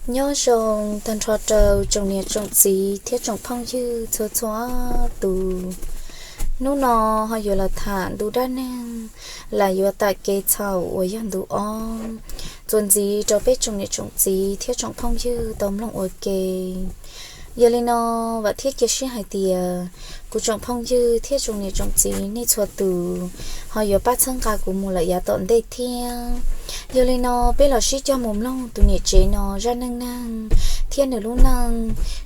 Nyob zoo tag nrho rau tsoom niam tsoom txiv thiab tsoom phooj ywg txhua txhua tus. Hnub no ho yuav los tham ntu dab neeg lam yuav tam kev txhaum uas yog ntu ob txuas ntxiv rau peb tsoom niam tsoom txiv thiab tsoom phooj ywg tau mloog ua ke. Yog li no, vam thiab cia siab hais tias kuv tsoom phooj ywg thiab tsoom niam tsoom txiv nej txhua tus ho yuav pab txhawb nqa kuv mus lawm yav tom ntej thiab. Yog li no, peb los sib cog mus mloog tus niam tsev no zaj neej neeg thiab nws lub neej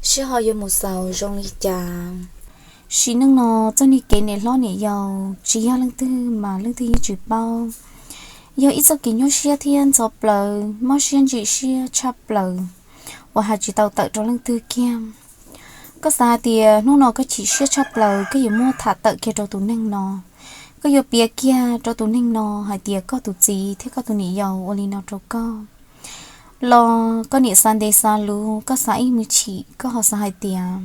sib ho yuav mus xaus zoo li cas. Sim neej no, txoj niag kev niam hlob niam yau tsis yog leej twg mas leej twg yeej tsis paub. Yog ib txoj kev nyuaj siab thiab ntxhov plawv, mob siab ntsim siab tshaj plaws uas hais tsis tau tawm rau leej twg kiag. Koj xav hais tias hnub no koj chim siab tshaj plaws, koj yuav muab tham tawm kiag rau tus neeg no, koj yuav piav kiag rau tus neeg no hais tias koj tus txiv thiab koj tus niam yau ua li no rau koj, los koj niam xav ntev xav luv, koj xav ib me chim, koj ho xav hais tias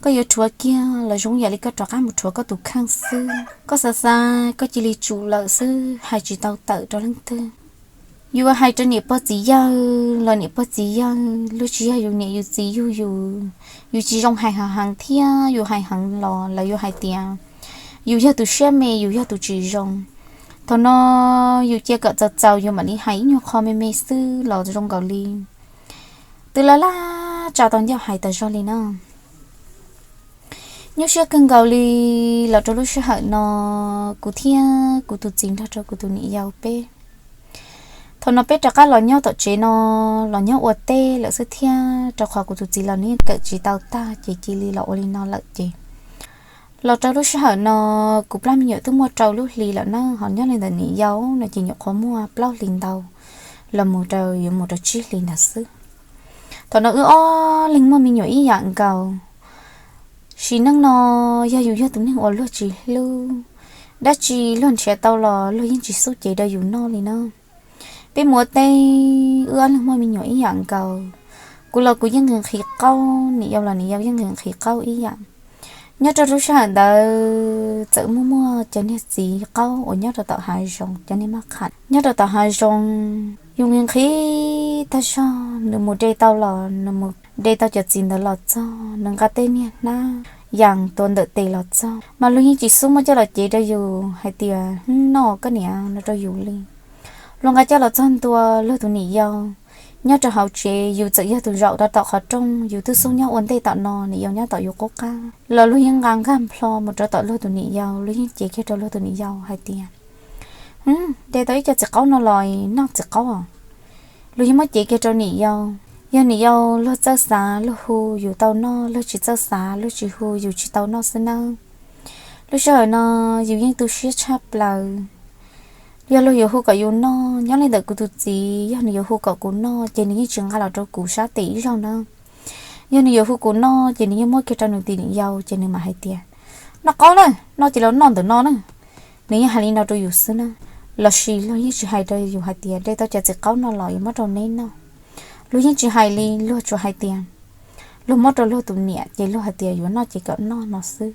koj yuav rhuav kiag los zoo yam li koj rov qab mus rhuav koj tus kheej xwb. Koj xav xav koj cia li tsum lawm xwb, hais tsis tau tawm rau leej twg. Yus hais rau niam pog txiv yawg los niam pog txiv yawg luag tsis yog yus niam yus txiv yug yus, yus tsis zoo hais heev heev thiab yus hais heev los lawv yuav hais tias yus yog tus siab me, yus yog tus tsis zoo. Thaum no yus cia kom txaus txaus yus mam li hais ib nyuag qho me me xwb los zoo nkaus li twb laj laj tsa tau ncauj hais tas zog li na. Nyuaj siab kawg nkaus li. Los rau lub sij hawm no, kuv thiab kuv tus txiv nrog rau kuv tus niam yau peb, thaum no peb rov qab los nyob tom tsev no, los nyob ua teb lawm xwb thiab, rau qhov kuv tus txiv los nws yeej kawm tsis tau tag ces cia li los ua li no lawm ces. Los rau lub sij hawm no, kuv plab me nyuam twb muaj rau lub hli lawm na, ho nyob li ntawm niam yau no ces nyuam qhuav muaj plaub hlis ntau los mus rau yuav mus rau tsib hlis ntawd xwb. Thaum no wb ob leeg muaj me nyuam ib yam nkaus. Sim neej no, yog yus yog tus neeg uas luag tsis hlub, dab tsi luag nrhiav tau los luag yeej tsis xub cev rau yus noj li na. Peb mus ua teb, wb ob leeg muaj me nyuam ib yam nkaus. Kuv los kuv yeej nqhis nqhis qaub, niam yau los niam yau yeej nqhis nqhis qaub ib yam. Nyob rau lub sij hawm ntawd txawm muaj muaj cov niag txiv qaub uas nyob rau tom hav zoov, cov niag maj qham nyob rau tom hav zoov, yus nqhis nqhis tag zog, nws mus de tau los, nws mus de tau cov txiv ntawd los txog, nws nqa tej niag hnab yas tuav ntawm tes los txog, mas luag yeej tsis xub muab coj los cev rau yus hais tias, Hm, noj koj niam, no rau yus li. Luag nqa coj los txog ntua luag tus niam yau nyob rau hauv tsev, yus txawm yog tus zaum rau tom qhov rooj, yus twb xub nyob ua ntej tom no, niam yau nyob tom yus qub qab los luag yeej nqa nkag nplho mus rau tom luag tus niam yau, luag yeej cev kiag rau luag tus niam yau hais tias, Hm, de tau ib co txiv qaub no los noj txiv qaub os. Luag yeej muab cev kiag rau niam yau. Yog niam yau luag txawj xav luag hu yus tau noj, luag tsis txawj xav luag tsis hu yus tsis tau noj xwb nawb. Lub sij hawm no yus yeej tu siab tshaj plaws. Yog luag yuav hu kom yus noj, nyob li ntawm kuv tus txiv, yog nws yuav hu kom kuv noj ces nws yeej tsis nqa los rau kuv sab tes ib zaug na. Yog nws yuav hu kuv noj ces nws yeej muab kiag rau nws tus niam yau ces nws mam hais tias, Noj qaub na, noj ces los noj ntawm no na. Nws yeej hais li no rau yus xwb na. Lossis luag yeej tsis hais rau yus hais tias, De tau cov txiv qaub no los yuav muab rau neb noj. Luag yeej tsis hais li, luag tsuas hais tias luag muab rau luag tus niam ces luag hais tias yuav noj ces kom noj no xwb.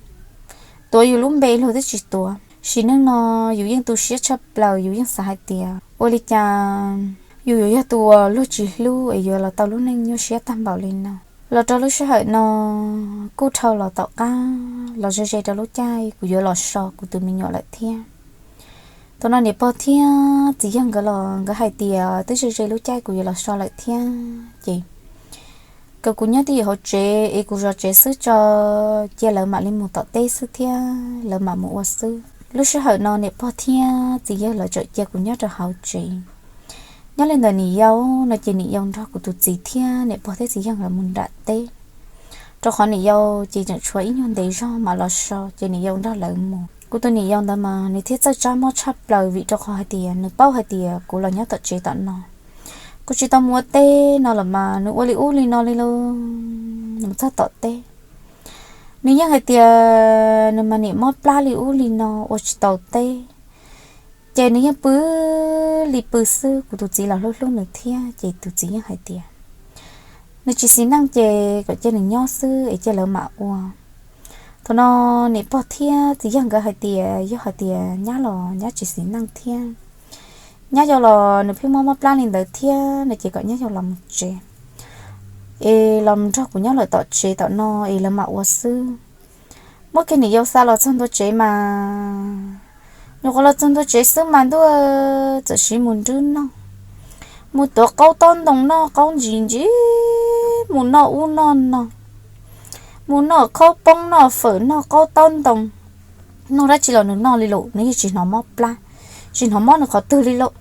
Tuav yus lub npe luag twb tsis tuav. Sim neej no yus yeej tu siab tshaj plaws, yus yeej xav hais tias ua li cas yus yuav yog tus uas luag tsis hlub es yuav los tau lub neej nyuaj siab tag npaum li no. Los rau lub sij hawm no kuj dhau los tom qab los ze ze rau lub caij kuv yuav los so kuv tus me nyuam lawm thiab. Thaum no niam pog thiab txiv yawg nkawd los nkawd hais tias twb ze ze lub caij kuv yuav los so lawm thiab ces kom kuv nyob twj ywm hauv tsev es kuv zov tsev xwb tso, cia lawv mam li mus tom teb xwb thiab lawv mam mus ua xwb. Lub sij hawm no niam pog thiab txiv yawg lawv tseem cia kuv nyob rau hauv tsev. Nyob li ntawm niam yau no ces niam yau nrog kuv tus txiv thiab niam pog thiab txiv yawg lawv mus nram teb, rau qhov niam yau ces tseem tshuav ib nyuag ntev zog mam los so ces niam yau nrog lawv mus. Kuv tus niam yau ntawd mas nws thiaj txawj tsab mob tshaj plaws vim rau qhov hais tias nws paub hais tias kuv los nyob tom tsev tom no, kuv tsis tau mus ua teb no los mas nws ua li ub li no li lauj. Nws mus txog tom teb, nws yeej hais tias nws mas niam mob plab li ub li no ua tsis tau teb, ces nws yeej pw li pw xwb. Kuv tus txiv los hlub hlub nws thiab ces tus txiv yeej hais tias nws tsis xis neej ces kom cia nws nyob xwb es cia lawv mam ua. Thaum no niam pog thiab txiv yawg nkawd hais tias yog hais tias nyab los nyab tsis xis neej thiab, nyab yau los nws pheej mob mob plab li ntawd thiab no ces kom nyab yau los mus tsev. es los nrog kuv nyob lawm tom tsev tom no es lawv mam ua xwb. Muab kiag niam yau xa los txog ntua tsev mas, nyuam qhuav los txog ntua tsev xwb mas ntuj, txawm siv mus nrub noj, mus tuav qaub taub ntoo noj, qaub ntsis ntsis, mus noj ub noj no, mus noj khaub poob noj fawm noj qaub taub ntoo, noj dab tsi los nws noj li lawm, nws yeej tsis hnov mob plab, tsis hnov mob nws qhov twg li lawm.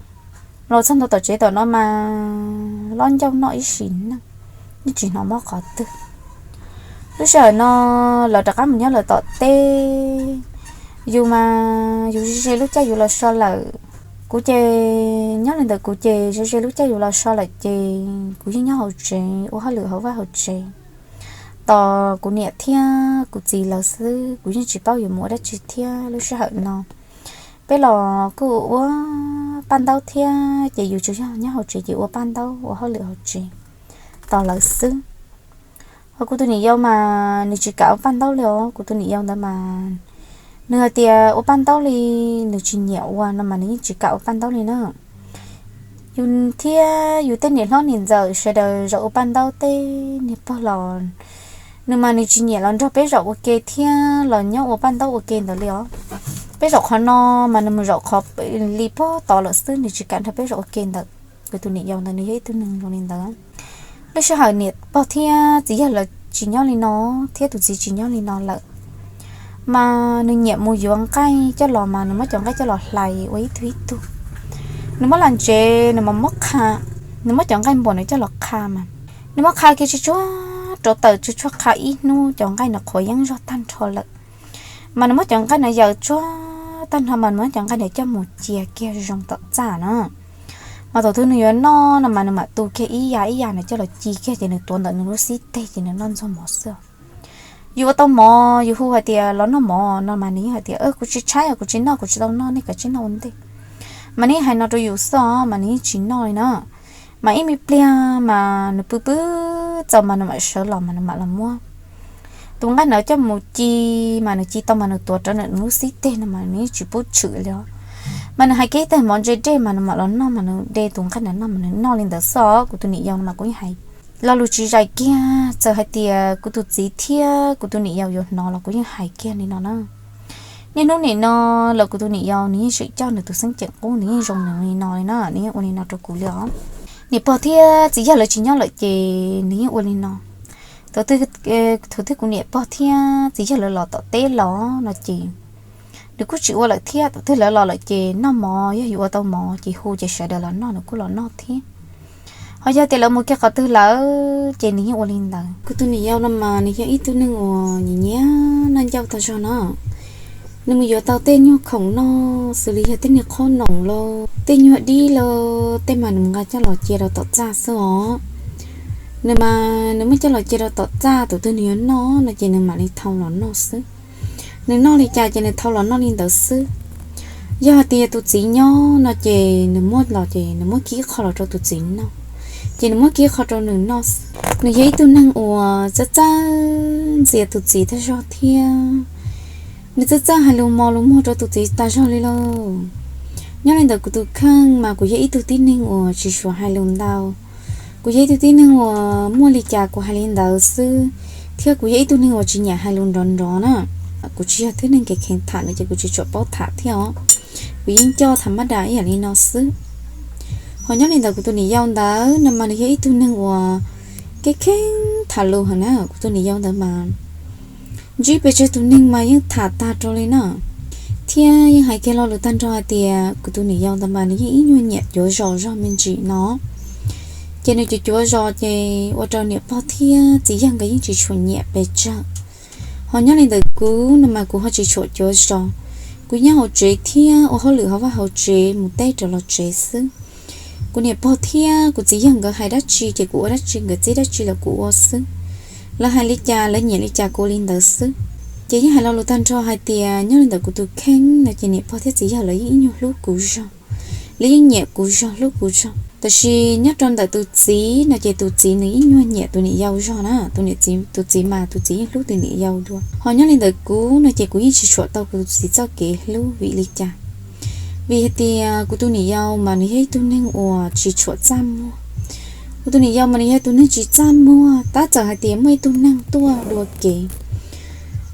Los txog ntua tom tsev tom no mas lob ncauj noj ib sim neej, yeej tsis hnov mob qhov twg. Lub sij hawm no lawv rov qab mus nyob lawm tom teb, yus mas yus ze ze lub caij yus los so lawm. Kuv ces nyob li ntawm kuv ces ze ze lub caij yus los so lawm ces kuv yeej nyob hauv tsev ua hauj lwm hauv vaj hauv tsev tos kuv niam thiab kuv txiv lawv xwb, kuv yeej tsis paub yuav mus ua dab tsi thiab. Lub sij hawm no peb los kuj ua paj ntaub thiab ces yus tsuas yog nyob hauv tsev ces ua paj ntaub ua hauj lwm hauv tsev tos lawv xwb. Ho kuv tus niam yau mas nws tsis kam ua paj ntaub li os. Kuv tus niam yau ntawd mas nws hais tias ua paj ntaub li nws tsis nyiam ua no mas nws yeej tsis kam ua paj ntaub li na. Yus thiab yus tej niam hlob niam ntxawm sawv daws zaum ua paj ntaub tej niag pog los, nws mas nws tsis nyiam los nrog peb zaum ua ke thiab los nyob ua paj ntaub ua ke ntawd li os. Peb zaum qhov no mas nws mus zaum qhov li pog tod lawm xwb, nws tsis kam nrog peb zaum ua ke ntawd. Kuv tus niam yau ntawd nws yog ib tug neeg zoo li ntawd. Lub sij hawm niam pog thiab txiv yawg lawv tsis nyob li no thiab tus txiv tsis nyob li no lawm, mas nws nyiam mus yuav nqaij coj los mas nws muab cov nqaij coj los hlais ua ib tug ib tug. Nws muab los ntsev nws mas muab qha, nws muab cov nqaij npuas nws coj los qha mas nws muab qha kiag tsis tsuag rau tawm tsis tsuag qha ib hnub cov nqaij nws qhuav yeeb zog tag nrho lawm. Mas nws muab cov nqaij no yaws tsuag tag nrho mas nws muab cov nqaij no coj mus cia kiag zoo tom txaj na. Mas thaum twg nws yuav noj no mas nws mam tu kiag ib yam ib yam nws coj los ci kiag ces nws tuav ntawm nws lub xib teg ces nws noj ntxuag mov xwb. Yus ua tau mov yus hu hais tias los noj mov no mas nws yeej hais tias kuv tsis tshaib os, kuv tsis noj, kuv tsis tau noj, nej kav tsij noj ua ntej. Mas nws yeej hais no rau yus xwb os mas nws yeej tsis noj li na. Mas ib me pliag mas nws pw pw txaus mas nws mam sawv los mas nws mam los muab tus nqaij ntawd coj mus ci, mas nws ci tau mas nws tuav rawv nws lub xib teg no mas nws yeej tsis pub tshwm li os. Mas nws hais kiag ib teg mov ntse dej mas nws mam los noj, mas nws de tus nqaij ntawd noj mas nws noj li ntawd xwb os. Kuv tus niam yau no mas kuv yeej hais lo lus tsis zais kiag, txawm hais tias kuv tus txiv thiab kuv tus niam yau yuav hnov los kuv yeej hais kiag li no na. Niaj hnub nim no los kuv tus niam yau nws yeej tseem coj nws tus xeeb ceem qub, nws yeej zoo nws li no li na, nws yeej ua li no rau kuv li os. Niam pog thiab txiv yawg lawv tsis nyob lawm ces nws yeej ua li no. Thaum twg, thaum twg kuv niam pog thiab txiv yawg lawv los tom teb los no ces nws kuj tsis ua lawm thiab. Thaum twg lawv los lawm ces noj mov, yog yus ua tau mov ces hu ces sawv daws los noj nws kuj los noj thiab. Ho yog tias lawv mus kiag qhov twg lawm ces nws yeej ua li ntawd. Kuv tus niam yau no mas nws yog ib tug neeg uas nyiam nyiam noj ncauj tag zog no. Nws mus yuav tau tej nyuag khoom noj xws li yog tej niag qhob noom los tej nyuag dib los tej mas nws mus nqa coj los cia rau tom txaj xwb os. Nws mas nws muab coj los cia rau tom txaj, thaum twg nws yuav noj no ces nws mam li thau los noj xwb. Nws noj li cas ces nws thau los noj li ntawd xwb. Yog hais tias tus txiv nyob no ces nws muab los ces nws muab kib qho los rau tus txiv noj, ces nws muab kib qho rau nws noj xwb. Nws yog ib tug neeg uas txawj txawj ntxias tus txiv tag zog thiab nws txawj txawj hais lus mos lus muag rau tus txiv tag zog li lauj. Nyob li ntawd kuv tus kheej mas kuv yog ib tug tib neeg uas tsis suav hais lus ntau. Kuv yog ib tug tib neeg uas muaj li cas kuv hais li ntawd xwb, thiab kuv yog ib tug neeg uas tsis nyiam hais lus nrov nrov na. Kuv tsis yog tib neeg kev kheev tham no ces kuv tsis tshua paub tham thiab os. Kuv yeej coj tham mab das ib yam li no xwb. Ho nyob li ntawd kuv tus niam yau ntawd no mas nws yog ib tug neeg uas kev kheev tham lus heev na. Kuv tus niam yau ntawd mas ntsib pes tsawg tus neeg mas yeej tham tag rau li na. Thiab yeej hais kiag lo lus tag nrho hais tias kuv tus niam yau ntawd mas nws yeej ib nyuag nyiam cuav zos zog me ntsis no. Ces nws cuav cuav zos ces ua rau niam pog thiab txiv yawg nkawd yeej tsis tshua nyiam pes tsawg. Ho nyob li ntawd kuv no mas kuv ho tsis tshua cuav zos. Kuv nyob hauv tsev thiab ua hauj lwm hauv vaj hauv tsev mus teb rov los tsev xwb. Kuv niam pog thiab kuv txiv yawg nkawd hais dab tsi ces kuv ua dab tsi, nkawd txib dab tsi los kuv ua xwb. Lawv hais li cas lawv nyiam li cas kuv ua li ntawd xwb. Ces yeej hais lo lus tag nrho hais tias nyob li ntawd kuv tus kheej no ces niam pog thiab txiv yawg lawv yeej ib nyuag hlub kuv zog, lawv yeej nyiam kuv zog hlub kuv zog. Tab sis nyob rau ntawm tus txiv no ces tus txiv nws ib nyuag nyiam tus niam yau zog na. Tus txiv, tus txiv mas tus txiv yeej hlub tus niam yau dua. Ho nyob li ntawd kuv no ces kuv yeej tsis tshuam tau kuv tus txiv txoj kev hlub. Vim li cas? Vim hais tias kuv tus niam yau mas nws yog ib tug neeg uas tsis tshuam txaj muag. Kuv tus niam yau mas nws yog tus neeg tsis txaj muag, tab txawm hais tias muaj ib tug neeg tuaj dua kev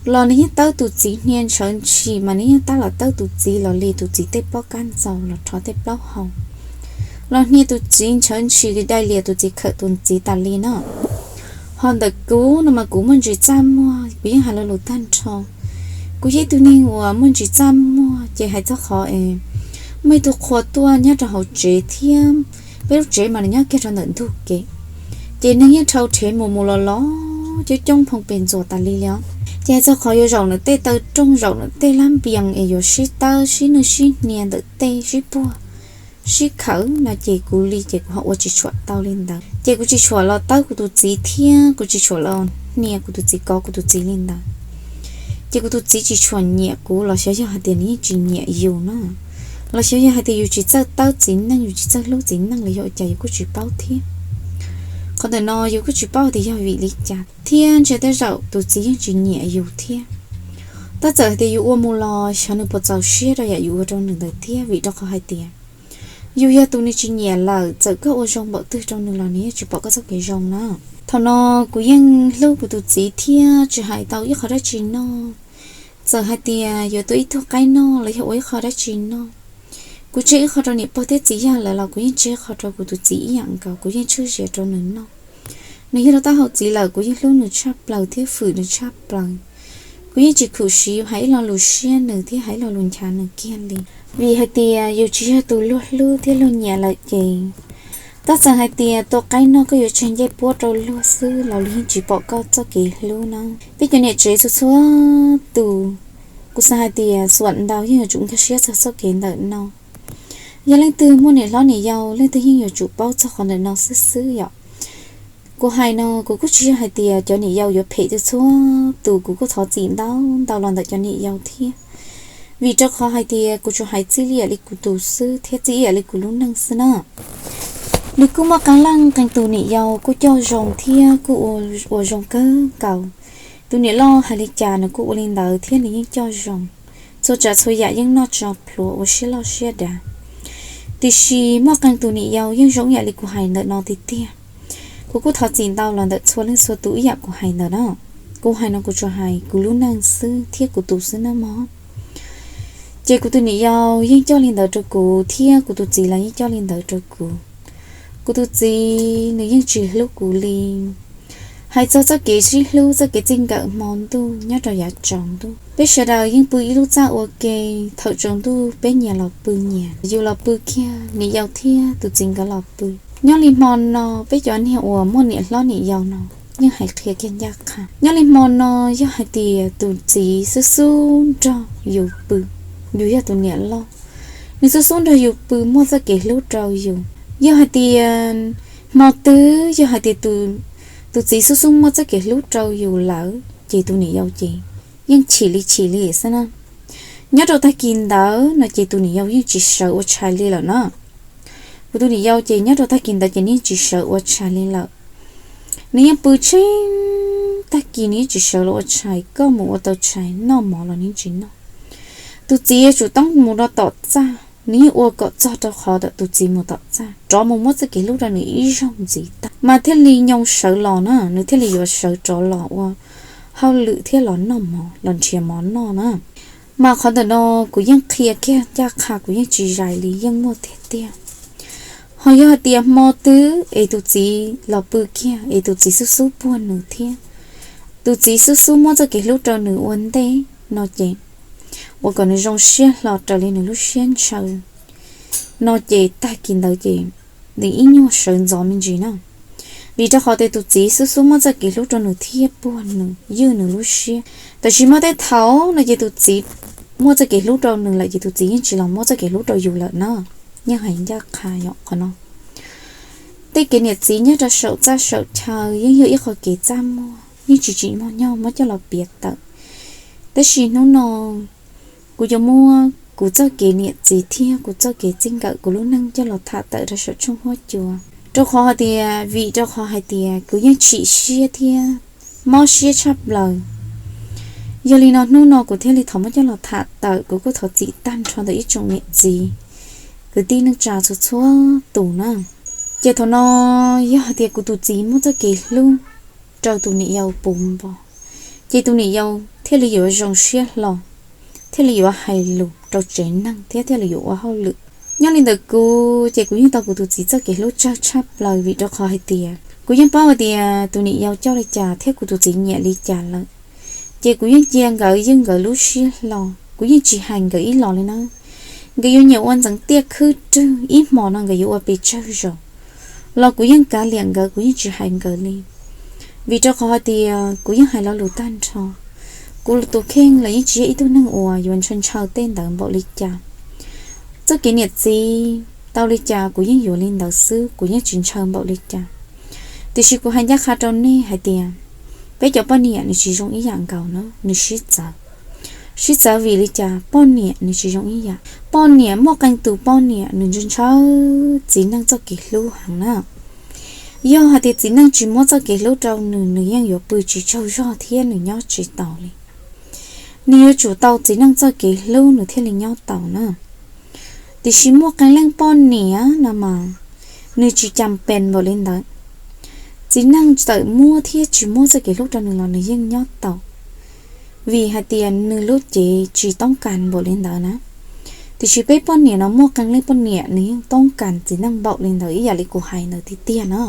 los nws yeej tawb tus txiv hnia ntshawv ntshis, mas nws yeej tab los tawb tus txiv los li tus txiv tej pob kab ntxaus los rho tej plaub hau, los hnia tus txiv ntshawv ntshis li dai lias tus txiv khawm tus txiv tas li na. Ho ntawm kuv no mas kuv muaj ntsis txaj muag, kuv yeej hais lo lus tag nrho. Kuv yog ib tug neeg uas muaj ntsis txaj muag ces hais txog qhov es muaj ib tug qhua tuaj nyob rau hauv tsev thiab peb lub tsev mas nws nyob kiag rau ntawm ntug kev, ces neeg yeej dhau rhev mus mus los los coob coob phoo pes ntxuas tas li li os. Ces hais txog qhov yuav zaum nws tej taw rooj, zaum nws tej lab npias es yuav sib tawb sib nwj sib hnia ntawm tej sib puag sib khawm no ces kuv li ces kuv ho ua tsis tshuam tau li ntawd. Ces kuv tsis tshuam los tawb kuv tus txiv thiab kuv tsis tshuam los hnia kuv tus txiv, kov kuv tus txiv li ntawd. Ces kuv tus txiv tsis tshuam nyiam kuv los xyov yog hais tias nws yeej tsis nyiam yus na, los xyov yog hais tias yus tsis txawj tawb txiv neej, yus tsis txawj hlub txiv neej los yog ua cas yus kuj tsis paub thiab. Qhov ntawm no yus kuj tsis paub hais tias yog vim li cas thiab, ntshe tej zaum tus txiv yeej tsis nyiam yus thiab. Tab txawm hais tias yus ua mus los xyov nws puas txaus siab rau yam yus ua rau nws ntawd thiab, vim rau qhov hais tias yus yog tus nws tsis nyiam lawm, txawm koj ua zoo npaum twg rau nws los nws yeej tsis pom koj txoj kev zoo na. Thaum no kuv yeej hlub kuv tus txiv thiab tsis hais tau ib qho dab tsi noj. Txawm hais tias yuav tua ib tug qaib noj los yog ua ib qho dab tsi noj, kuv tseg ib qho rau niam pog thiab txiv yawg lawv los kuv yeej tseg qho rau kuv tus txiv ib yam nkaus, kuv yeej tshuaj zias rau nws noj. Nws yog rau taub hau txiv lawm kuv yeej hlub nws tshaj plaws thiab fwm nws tshaj plaws. Kuv yeej tsis khum siv hais ib lo lus siab nws thiab hais ib lo lus nchav nws kiag li, vim hais tias yus tsis yog tus luag hlub thiab luag nyiam lawm ces tab txawm hais tias tua qaib noj koj yuav tseg ncej puab rau luag xwb los luag yeej tsis pom koj txoj kev hlub na. Peb cov niam tsev txhua txhua tus, kuv xav hais tias xuam ntau yeej yuav tsum nkag siab txog txoj kev ntawm no. Yog leej twg muaj niam hlob niam yau leej twg yeej yuav tsum paub txog qhov ntawm no xwb xwb yom. Kuv hais no kuv kuj tsis yog hais tias cov niam yau yuav phem txhua txhua tus, kuv kuj thov txim ntau ntau los ntawm cov niam yau thiab, vim rau qhov hais tias kuv tsuas hais txij li yam li kuv tus xwb thiab txij ib yam li kuv lub neej xwb na. Nws kuj muaj qee leej qee tus niam yau kuj coj zoo thiab kuj ua zoo kawg nkaus. Tus niam loj hais li cas nws kuj ua li ntawd thiab nws yeej coj zoo. Txhua tsav txhua yam yeej noj tso plhuav ua siab loj siab dav. Tiam sis muaj qee tus niam yau yeej zoo ib yam li kuv hais ntawm no tiag tiag. Kuv kuj thov txim ntau los ntawm txhua leej txhua tus ib yam kuv hais ntawd na. Kuv hais no kuv tsuas hais kuv lub neej xwb thiab kuv tus xwb na mog. Ces kuv tus niam yau yeej coj li ntawd rau kuv thiab kuv tus txiv los yeej coj li ntawd rau kuv. Kuv tus txiv nws yeej tsis hlub kuv li. Hais txog txoj kev sib hlub txoj kev txij nkawm hmo ntuj nyob rau yav tsaus ntuj peb sawv daws yeej pw ib lub txaj ua ke. Thaum tsaus ntuj peb nyias los pw nyias, yus los pw kiag, niam yau thiab tus txiv nkawd los pw. Nyob li hmo no peb cov niag uas muaj niam hlob niam yau no yeej hais qhia kiag ncaj qha. Nyob li hmo no yog hais tias tus txiv xub xub nrog yus pw, yus yog tus niam loj, nws xub xub nrog yus pw muaj txoj kev hlub rau yus. Yog hais tias hmo twg yog hais tias tus txiv xub xub muaj txoj kev hlub rau yus lawm ces tus niam yau ces yeej chim li chim li xwb na. Nyob rau tag kis ntawd no ces tus niam yau yeej tsis sawv ua tshais li lawm na. Kuv tus niam yau ces nyob rau tag kis ntawd ces nws yeej tsis sawv ua tshais li lawm. Nws yeej pw tsheej tag kis nws yeej tsis sawv los ua tshais, koj mus ua tau tshais noj mov los nws yeej tsis noj. Tus txiv yuav tsum toob mus rau tom txaj, nws yeej ua kom txog rau qhov ntawm tus txiv mus tom txaj, rov mus muab txoj kev hlub rau nws ib zaug ntxiv tag mas thiaj li nyoo sawv los na, nws thiaj li yuav sawv rov los ua hauj lwm thiab los noj mov los nrhiav mov noj na. Mas qhov ntawm no kuv yeej qhia kiag ncaj qha, kuv yeej tsis zais li, yeej muaj tiag tiag. Ho yog hais tias hmo twg es tus txiv los pw kiag es tus txiv xub xub puag nws thiab tus txiv xub xub muab txoj kev hlub rau nws ua ntej no ces ua kom nws zoo siab hlo raws li nws lub siab ntshaw no ces tag kis ntawd ces nws ib nyuag sawv ntxov me ntsis na. Vim rau qhov tias tus txiv xub xub muab txoj kev hlub rau nws thiab puag nws, ywj nws lub siab. Tab sis muaj tej thaum no ces tus txiv muaj txoj kev hlub rau nws lawm ces tus txiv yeej tsis los muab txoj kev hlub rau yus lawm na. Yeej hais ncaj qha yom qhov no. Tej kev niam txiv nyob rau saum txaj saum chaw yeej yog ib qho kev txaj muag, yeej tsis tsim muaj nyob muab coj los piav tawm. Tab sis hnub no kuv yuav muab kuv txoj kev niam txiv thiab kuv txoj kev txij nkawm kuv lub neej coj los tham tawm rau saum tshooj huab cua, rau qhov hais tias, vim rau qhov hais tias kuv yeej chim siab thiab mob siab tshaj plaws. Yog li no hnub no kuv thiaj li thov muab coj los tham tawm, kuv kuj thov txim tag nrho ntawm ib tsoom niam txiv kwv tij neej tsa txhua txhua tus na. Ces thaum no yog hais tias kuv tus txiv muab txoj kev hlub rau tus niam yau puv npo, ces tus niam yau thiaj li yuav zoo siab hlo, thiaj li yuav hais lus rau tsev neeg thiab thiaj li yuav ua hauj lwm. Nyob li ntawm kuv ces kuv yeej tau kuv tus txiv txoj kev hlub tsawg tshaj plaws, vim rau qhov hais tias kuv yeej paub hais tias tus niam yau coj li cas thiab kuv tus txiv nyiam li cas lawm. Ces kuv yeej cia nkawd ywj nkawd lub siab hlo, kuv yeej tsis hais nkawd ib los li na. Nkawd yuav nyiam ua ntxeev tiaj khwb rwg ib hmo no nkawd yuav ua pes tsawg zaus los kuv yeej kav liam nkawd, kuv yeej tsis hais nkawd li. Vim rau qhov hais tias kuv yeej hais lo lus tag nrho. Kuv tus kheej los yeej tsis yog ib tug neeg uas yuav ntshaw ntshaw tej ntawd npaum li cas. Txoj kev niam txiv tau li cas kuv yeej yuav li ntawd xwb, kuv yeej tsis ntshaw npaum li cas. Tiam sis kuv hais ncaj qha rau nej hais tias peb cov poj niam nws tsis zoo ib yam nkaus na, nws sib txawv. Sib txawv vim li cas? Poj niam nws tsis zoo ib yam. Poj niam muaj qee tus poj niam nws ntshaw ntshaw txiv neej txoj kev hlub heev na. Yog hais tias txiv neej tsis muab txoj kev hlub rau nws, nws yeej yuav pw tsis tsaug zog thiab nws nyob tsis taus li. Nws yuav tsum tau txiv neej txoj kev hlub nws thiaj li nyob taus na. Tiam sis muaj qee leej poj niam no mas nws tsis cas pes npaum li ntawd. Txiv neej txawm muab thiab tsis muab txoj kev hlub rau nws los nws yeej nyob tau, vim hais tias nws lub cev tsis toob kas npaum li ntawd na. Tiam sis peb poj niam no muaj qee leej poj niam nws yeej toob kas txiv neej npaum li ntawd ib yam li kuv hais ntawd tiag tiag na.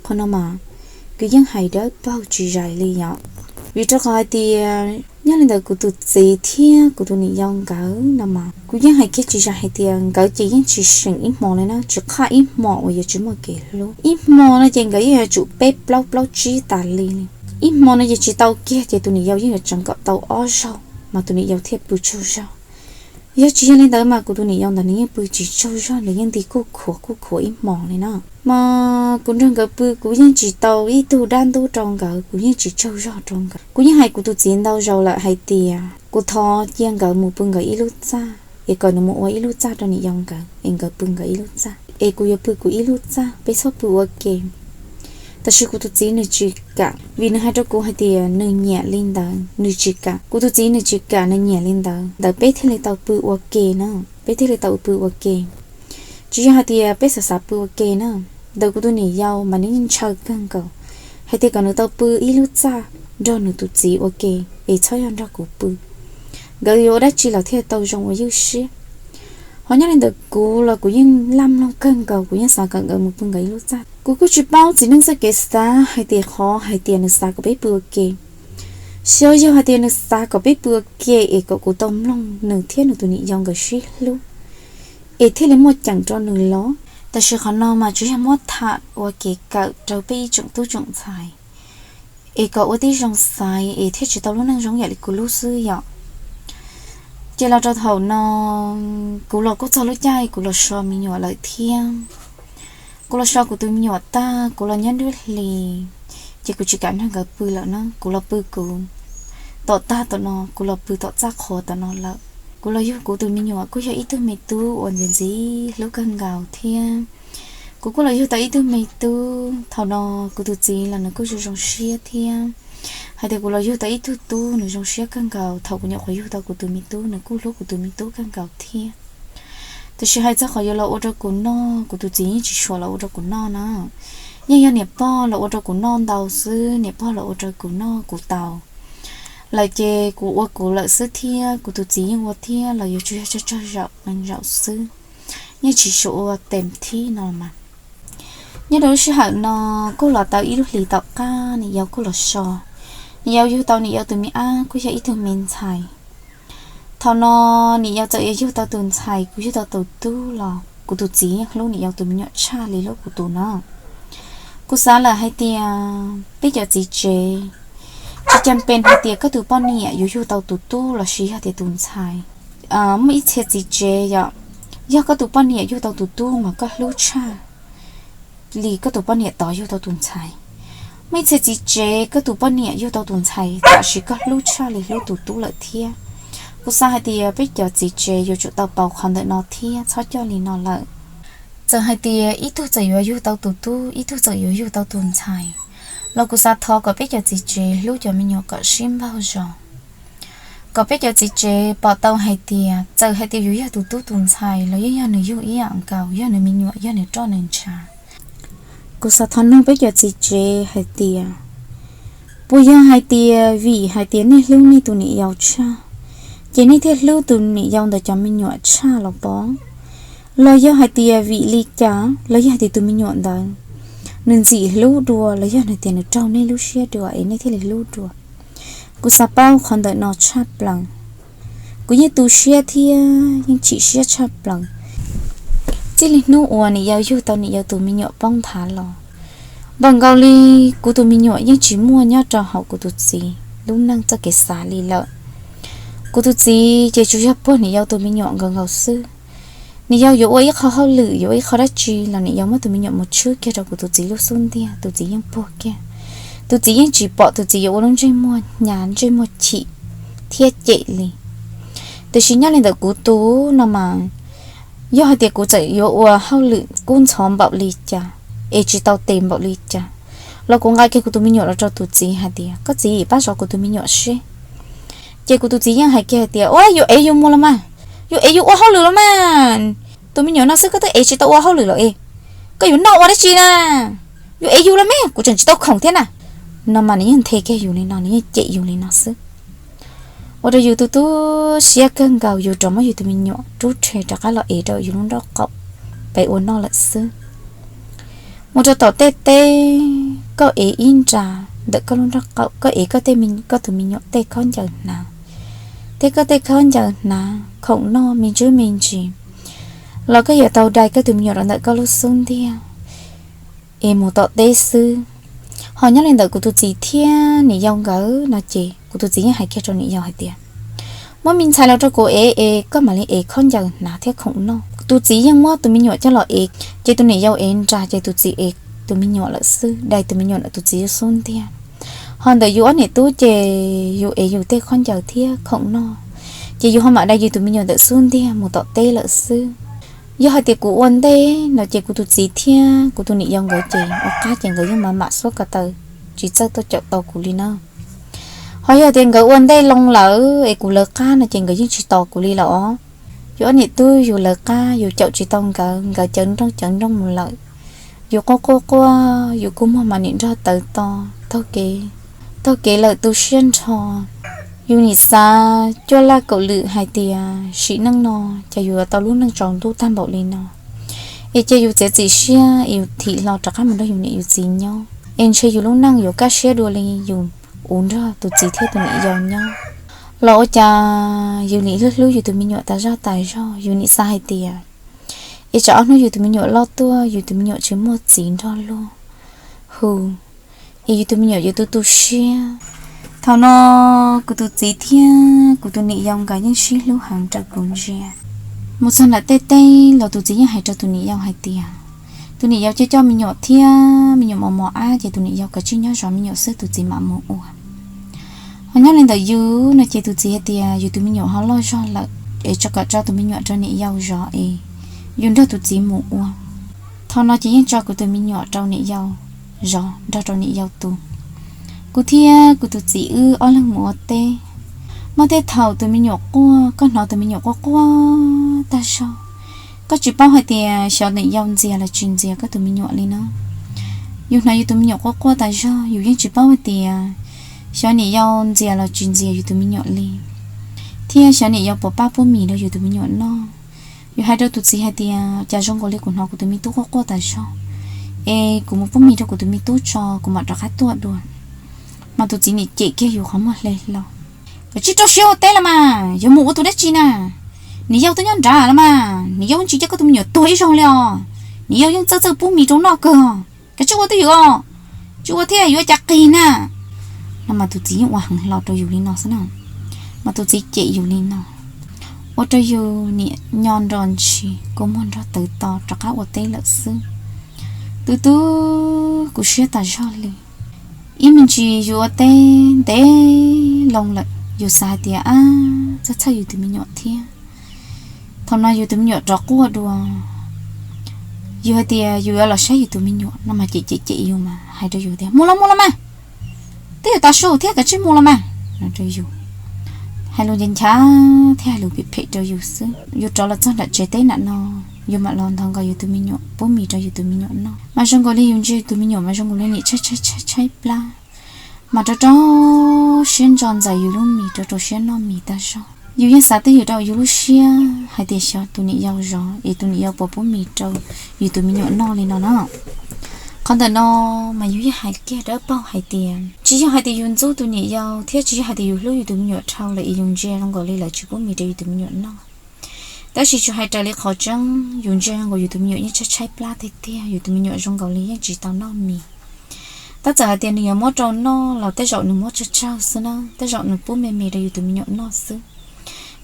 Qhov no mas kuv yeej hais dawb paug tsis zais li yom. Vim rau qhov hais tias nyob li ntawd kuv tus txiv thiab kuv tus niam yau nkawd no mas kuv yeej hais kiag tsis zais hais tias nkawd ces yeej tsis seem ib hmo li na, tsis qhaj ib hmo uas yuav tsis muaj kev hlub. Ib hmo no ces nkawd yeej yuav tsum peb plaub plaub tsib tas li li. Ib hmo no ces tsis tau kiag ces tus niam yau yeej yuav tseev kom tau ob zaug mas tus niam yau thiaj pw tsaug zog. Yog tsis yog li ntawd mas kuv tus niam yau ntawd nws yeej pw tsis tsaug zog, nws yeej nti kuj khuav kuj khuav ib hmo li na. Mas kuv nrog nkawd pw kuv yeej tsis tau ib tug dab ntub rau nkawd, kuv yeej tsis tsaug zog rau nkawd. Kuv yeej hais kuv tus txiv ntau zaus lawm hais tias kuv thov cia nkawd mus pw nkawd ib lub txaj, es kom nws mus ua ib lub txaj rau niam yau nkawd, es nkawd pw nkawd ib lub txaj, es kuv yuav pw kuv ib lub txaj, peb txhob pw ua ke. Tab sis kuv tus txiv nws tsis kam, vim nws hais rau kuv hais tias nws nyiam li ntawd, nws tsis kam. Kuv tus txiv nws tsis kam, nws nyiam li ntawd, ntawd peb thiaj li tau pw ua ke na, peb thiaj li tau pw ua ke. Tsis yog hais tias peb xav xav pw ua ke na. Ntawm kuv tus niam yau mas nws yeej ntshaw kawg nkaus hais tias kom nws tau pw ib lub txaj nrog nws tus txiv ua ke, es txhob yog nrog kuv pw. Nkawd yuav ua dab tsi los thiaj tau zoo ua ywj siab. Ho nyob li ntawm kuv los kuv yeej laj mloog kawg nkaus, kuv yeej xav kom nkawd mus pw nkawd ib lub txaj. Kuv kuj tsis paub txiv neej txoj kev xav hais tias qhov hais tias nws xav kom peb pw ua ke. Xyov yog hais tias nws xav kom peb pw ua ke es kom kuv tau mloog nws thiab nws tus niam yau nkawd sib hlub, es thiaj li muaj ceem rau nws los. Tab sis qhov no mas tsuas yog muab tham ua kev kawm rau peb ib tsoom tub tsoom ntxhais, es kom ua tib zoo xaiv es thiaj tsis tau lub neej zoo yam li kuv lub xwb yom. Ces los rau thaum no, kuv los kuj txog lub caij kuv los so me nyuam lawm thiab. Kuv los so kuv tus me nyuam tag, kuv los nyob nruab hlis, ces kuv tsis kam nrog nkawd pw lawm na. Kuv los pw kuv tom tag tom no, kuv los pw tom txaj qhua tom no lawm. Kuv los yug kuv tus me nyuam kuj yog ib tug me tub uas ntxim ntxim hlub kawg nkaus thiab. Kuv kuj los yug tau ib tug me tub, thaum no kuv tus txiv los nws kuj zoo zoo siab thiab. Hais tias kuv los yug tau ib tug tub nws zoo siab kawg nkaus, thaum kuv nyuam qhuav yug tau kuv tus me tub nws kuj hlub kuv tus me tub kawg nkaus thiab. Tab sis hais txog qhov yuav los ua rau kuv noj, kuv tus txiv yeej tsis tshua los ua rau kuv noj na. Yeej yog niam pog los ua rau kuv noj ntau xwb, niam pog los ua rau kuv noj kuv tau lawm ces kuv ua kuv lawm xwb thiab, kuv tus txiv yeej ua thiab los yuav tsuas yog tsawg tsawg zaum qee zaum xwb, yeej tsis tshua ua tes thib no mas. Nyob rau lub sij hawm no kuj los tau ib lub hlis tom qab niam yau kuj los so. Niam yau yug tau niam yau tus me ab kuj yog ib tug me ntxhais. Thaum no niam yau txawm yuav yug tau tus ntxhais, kuv yug tau tus tub los kuv tus txiv yeej hlub niam yau tus me nyuam tshaj li hlub kuv tus no. Kuv xav lawm hais tias peb cov txiv tsev tsis cam pes hais tias koj tus poj niam yuav yug tau tus tub lossis yog tias tus ntxhais. Muaj ib txhia txiv tsev yom, yog koj tus poj niam yug tau tus tub mas koj hlub tshaj li koj tus poj niam tod yug tau tus ntxhais. Muaj ib txhia txiv tsev koj tus poj niam yug tau tus ntxhais tab sis koj hlub tshaj li hlub tus tub lawm thiab. Kuv xav hais tias peb cov txiv tsev yuav tsum tau pauv qhov ntawm no thiab txhob coj li no lawm. Txawm hais tias ib tug txawm yuav yug tau tus tub, ib tug txawm yuav yug tau tus ntxhais, los kuv xav thov kom peb cov txiv tsev hlub cov me nyuam kom sib npaug zog, kom peb cov txiv tsev pom tau hais tias txawm hais tias yus yog tus tub tus ntxhais los yeej yog nws yug ib yam nkaus, yog nws me nyuam, yog nws roj nws ntshav. Kuv xav thov nug peb cov txiv tsev hais tias, puas yog hais tias vim hais tias nej hlub nej tus niam yau tshaj, ces nej thiaj hlub tus niam yau ntawd cov me nyuam tshaj los pob? Los yog hais tias vim li cas? Los yog hais tias tus me nyuam ntawd nws ntxim hlub dua, los yog hais tias nws raug nej lub siab dua es nej thiaj li hlub dua? Kuv xav paub qhov ntawm no tshaj plaws. Kuv yeej tu siab thiab yeej chim siab tshaj plaws. Txij li hnub uas niam yau yug tau niam yau tus me nyuam poob nthav los, npaum nkaus li kuv tus me nyuam yeej tsis muaj nyob rau hauv kuv tus txiv lub neej txoj kev xav li lawm. Kuv tus txiv ces tsuas yog puag niam yau tus me nyuam nkaus nkaus xwb. Niam yau yuav ua ib qho hauj lwm, yuav ua ib qho dab tsi los niam yau muab tus me nyuam mus tshwb kiag rau kuv tus txiv lub xub ntiag, tus txiv yeej puag kiag. Tus txiv yeej tsis pom tus txiv yuav ua lub ntsej muag hnyav, ntsej muag chim thiab cem li. Tiam sis nyob li ntawm kuv tus no mas, yog hais tias kuv txawm yuav ua hauj lwm kub ntxhov npaum li cas es tsis tau tes npaum li cas los kuv nqa kiag kuv tus me nyuam los rau tus txiv hais tias, koj txiv, pab zov kuv tus me nyuam seb. Ces kuv tus txiv yeej hais kiag hais tias, ua, yus ev yus mus los mas, yus ev yus ua hauj lwm los mas. Tus me nyuam no xwb koj twb ev tsis tau ua hauj lwm lawm es koj yuav noj ua dab tsi na? Yus ev yus los mas, kuv tseem tsis tau khoom thiab na. No mas nws yeej nthe kiag yus li no, nws yeej cem yus li no xwb. Ua rau yus tu tu siab kawg nkaus, yus rov muab yus tus me nyuam rub rhe rov qab los ev rau yus lub nraub qaum pem ua noj lawm xwb. Mus rau tom tej teb, koj ev ib nra ntawm koj lub nraub qaum, koj ev koj tej, koj tus me nyuam tej khaub ncaws hnav, thiab koj tej khaub ncaws hnav, khoom noj me ntsis me ntsis los koj yuav tau dai koj tus me nyuam rau ntawm koj lub xub ntiag es mus tom teb xwb. Ho nyob li ntawm kuv tus txiv thiab niam yau nkawd no ces kuv tus txiv yeej hais kiag rau niam yau hais tias, muab me ntxhais los rau kuv ev es koj mam li ev khaub ncaws hnav thiab khoom noj. Tus txiv yeej muab tus me nyuam coj los ev, ces tus niam yau ev nra ces tus txiv ev tus me nyuam lawm xwb, dai tus me nyuam ntawm tus txiv xub ntiag. Ho ntawm yus ob niam tub ces yus ev yus tej khaub ncaws thiab khoom noj, ces yus ho mam dai yus tus me nyuam ntawm xub ntiag mus tom teb lawm xwb. Yog hais tias kuv ua ntej no ces kuv tus txiv thiab kuv tus niam yau nkawd ces ua qab ces nkawd yeej mam mam xuab ko taw tsis txawj tuaj caum tau kuv li na. Ho yog tias nkawd ua ntej loo lawm es kuv lawv qab no ces nkawd yeej tsis tos kuv li lawm os. Yus ob niam tub yus lawv qab yus caum tsis tau nkawd, nkawd cawv nrooj cawv nrooj mus lawm. Yus quaj quaj quaj, yus kua muag mas nim nrog tawv to, taug kev, taug kev lawm tu siab nrho. Yus nim xav cuaj laj kaum lwm hais tias sim neej no ces yus yuav tau lub neej tsaus ntuj tag npaum li no, es cia yus txiav txim siab es yus thim hlo rov qab mus nrog yus niam yus txiv nyob es ntshe yus lub neej yuav kaj siab dua li yus uv nrog tus txiv thiab tus niam yau nyob. Los ua cas yus nim hlub hlub yus tus me nyuam tas zog tas zog, yus nim xav hais tias es tsam ob hnub yus tus me nyuam loj tuaj yus tus me nyuam tsis muaj txiv nrog luag hu, es yus tus me nyuam yuav tu tu siab. Thaum no kuv tus txiv thiab kuv tus niam yau nkawd yeej sib hlub heev raws kuv ntsia. Mus txog nram tej teb los tus txiv yeej hais rau tus niam yau hais tias, tus niam yau coj coj me nyuam thiab me nyuam mos mos ab ces tus niam yau kav tsij nyob zov me nyuam xwb, tus txiv mam mus ua. Ho nyob li ntawm yus no ces tus txiv hais tias yus tus me nyuam ho loj zog lawm es tso kom tso tus me nyuam rau niam yau zov es yus nrog tus txiv mus ua. Thaum no ces yeej tso kuv tus me nyuam rau niam yau zov nrog rau niam yau tu. Kuv thiab kuv tus txiv wb ob leeg mus ua teb. Muaj tej thaum tus me nyuam quaj, koj hnov tus me nyuam quaj quaj tag zog, koj tsis paub hais tias xyov niam yau ntxias los tsis ntxias koj tus me nyuam li na. Yus hnov yus tus me nyuam quaj quaj tas zog, yus yeej tsis paub hais tias xyov niam yau ntxias los tsis ntxias yus tus me nyuam li, thiab xyov niam yau puas pab pub mis rau yus tus me nyuam noj. Yus hais rau tus txiv hais tias, cas zoo nkaus li kuv hnov kuv tus me tub quaj quaj tas zog, es kuv mus pub mis rau kuv tus me tub tso kuv mam rov qab tuaj dua. Mas tus txiv nim cem kiag yus qhov muag hle hlo. Koj tsis rau siab ua teb los mas, yuav mus ua tus dab tsi na? Niam yau twb nyob nrad los mas, niam yau tsis coj koj tus me nyuam tuag ib zaug li os. Niam yau yeej txawj txawj pub mis rau noj kawg. Koj tsis ua twj ywm os, tsis ua thiab yuav cas qig na. No mas tus txiv yeej ua heev hlo rau yus li no xwb na. Mas tus txiv cem yus li no, ua rau yus nim nyo nro ntshis, kua muag nrog tawv to rov qab ua teb lawm xwb. Tus tub, kuv siab tas zog li. Ib me ntsis yus ua teb ntev loo lawm, yus xav hais tias, ab, txhawj txhawj yus tus me nyuam thiab. Thaum no yus tus me nyuam rov quaj dua, yus hais tias yus yuav los saib yus tus me nyuam no mas cem cem cem yus mas hais rau yus tias, mus los mus los mas, twb yuav tav su thiab, koj tsis mus los mas. Hais lus ncha ncha thiab hais lus phem phem rau yus xwb. Yus rov los txog nram tsev teb nram no, yus mam los ntov nkaus yus tus me nyuam, pub mis rau yus tus me nyuam noj. Mas zoo nkaus li yus ntsia yus tus me nyuam mas zoo nkaus li nim tshaib tshaib tshaib plab, mas rau rau siab ntso ntxais yus lub mis, rau rau siab noj mis tag zog. Yus yeej xav twj ywm rau yus lub siab hais tias xyov tus niam yau zov es tus niam yau puas pub mis rau yus tus me nyuam noj li no na. Qhov ntawm no mas yus yeej hais kiag dawb paug hais tias tsis yog hais tias yus ntxub tus niam yau thiab tsis yog hais tias yus hlub yus tus me nyuam dhau lawm es yus ntsia zoo nkaus li lawv tsis pub mis rau yus tus me nyuam noj. Tab sis tsuas hais raws li qhov tseeb, yus ntsia nkaus yus tus me nyuam yeej tshaib tshaib plab tiag tiag, yus tus me nyuam zoo nkaus li yeej tsis tau noj mis. Tab txawm hais tias nws yuav muab rau noj los tej zaum nws muab tsawg tsawg xwb na, tej zaum nws pub me me rau yus tus me nyuam noj xwb.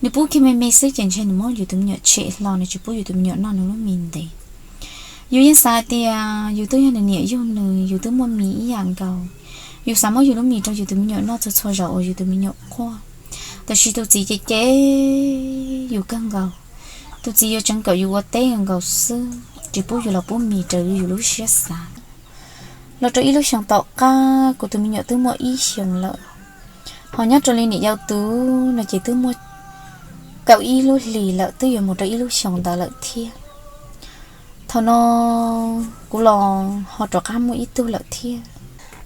Nws pub kiag me me xwb ces ntshe nws muab yus tus me nyuam tshem hlo, nws tsis pub yus tus me nyuam noj nws lub mis ntev. Yus yeej xav hais tias yus twb yog nws niam yug nws, yus twb muaj mis ib yam nkaus. Yus xav muab yus lub mis rau yus tus me nyuam noj txhua txhua zaus uas yus tus me nyuam quaj. Tab sis tus txiv ces cem yus kawg nkaus. Tus txiv yuav tseev kom yus ua teb nkaus xwb, tsis pub yus los pub mis raws li yus lub siab xav. Los rau ib lub xyoos tom qab kuv tus me nyuam twb muaj ib xyoos lawm, ho nyob rau li niam yau tus no ces twb muaj kaum ib lub hlis lawm, twb yuav mus rau ib lub xyoos ntawd lawm thiab. Thaum no kuv los ho rov qab muaj ib tug lawm thiab.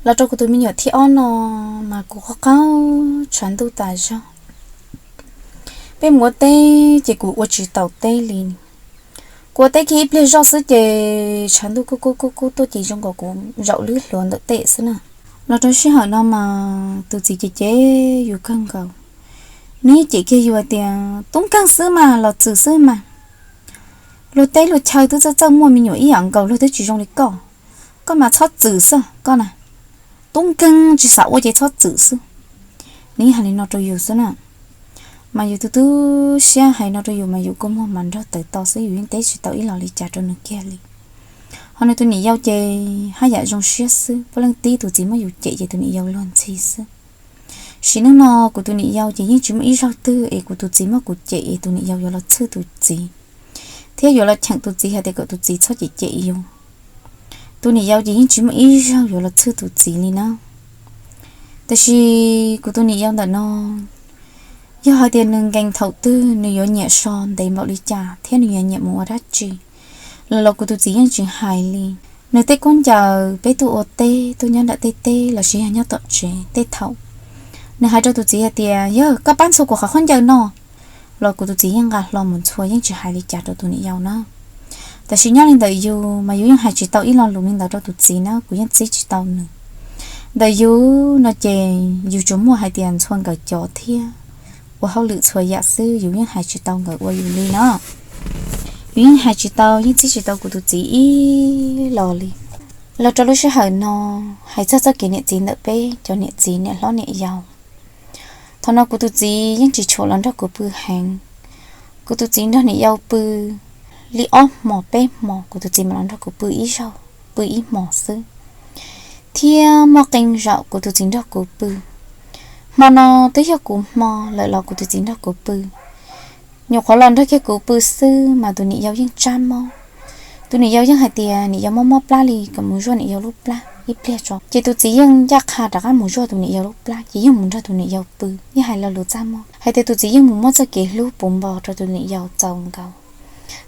Los rau kuv tus me nyuam thib ob no mas kuv qaug qaug tshav ntuj tas zog. Peb mus ua teb ces kuv ua tsis taus teb li. Kuv ua teb kiag ib pliag zoj xwb ces tshav ntuj kub kub kub kub tuaj ces zoo nkaus kuv zaum lwb hluav ntawm tej xwb na. Los rau sij hawm no mas tus txiv ces cem yus kawg nkaus. Nws yeej cem kiag yus hais tias tub nkeeg xwb mas los txwm xwb mas, luag teb luag chaw twb txawj txawj muaj me nyuam ib yam nkaus, luag twb tsis zoo li koj. Koj mas txhob txwm xwb koj na, tub nkeeg tsis xav ua ces txhob txwm xwb. Nws yeej hais li no rau yus xwb na. Mas yus tus tub siab hais no rau yus mas yus kua muag mas nrog tawm to xwb, yus yeej teb tsis tau ib los li cas rau nws kiag li. Ho nws tus niam yau ces haj yam zoo siab xwb, puav leej tib tus txiv muab yus cem ces tus niam yau luag ntxhi xwb. Sim neej no kuv tus niam yau ces yeej tsis muaj ib zaug twg es kuv tus txiv muab kuv cem es tus niam yau yuav los txhwj tus txiv thiab yuav los cheem tus txiv hais tias kom tus txiv txhob cem cem yus. Tus niam yau ces yeej tsis muaj ib zaug yuav los txhwj tus txiv li na. Tab sis kuv tus niam yau ntawm no, yog hais tias nws nkees thaum twg nws yuav nyiam so ntev npaum li cas thiab nws yuav nyiam mus ua dab tsi los kuv tus txiv yeej tsis hais li. Nws tej khaub ncaws peb tuaj ua teb tuaj nyob nram tej teb los sis yog nyob tom tsev tej thaum nws hais rau tus txiv hais tias yog koj pab ntxhua kuv qhov khaub ncaws no los kuv tus txiv yeej nqa hlo mus ntxhua, yeej tsis hais li cas rau tus niam yau na. Tab sis nyob li ntawm yus mas yus yeej hais tsis tau ib lo lus li ntawd rau tus txiv na, kuv yeej txib tsis tau nws. Ntawm yus no ces yus tsuas muaj hais tias ntxhua nkawd cov thiab ua hauj lwm txhua yam xwb, yus yeej hais tsis tau nkawd ua yus li na. Yus yeej hais tsis tau, yeej txib tsis tau kuv tus txiv ib lo li. Los rau lub sij hawm no, hais txog txoj kev niam txiv ntawm peb cov niam txiv niam hlob niam yau, thaum no kuv tus txiv yeej tsis tshua los nrog kuv pw heev. Kuv tus txiv nrog niam yau pw li ob hmos peb hmos, kuv tus txiv mam los nrog kuv pw ib zaug, pw ib hmos xwb. Thiab muaj qee zaum kuv tus txiv nrog kuv pw, hmo no twb yog kuv hmo lawm los kuv tus txiv nrog kuv pw. Nyuam qhuav los nrog kiag kuv pw xwb mas tus niam yau yeej tsab mob. Tus niam yau yeej hais tias niam yau mob mob plab li, kom mus zuaj niam yau lub plab ib pliag tso. Ces tus txiv yeej ncaj qha rov qab mus zuaj tus niam yau lub plab, ces yeej mus nrog tus niam yau pw, yeej hais lo lus txaj muag hais tias tus txiv yeej mus muab txoj kev hlub puv npo rau tus niam yau txaus nkaus,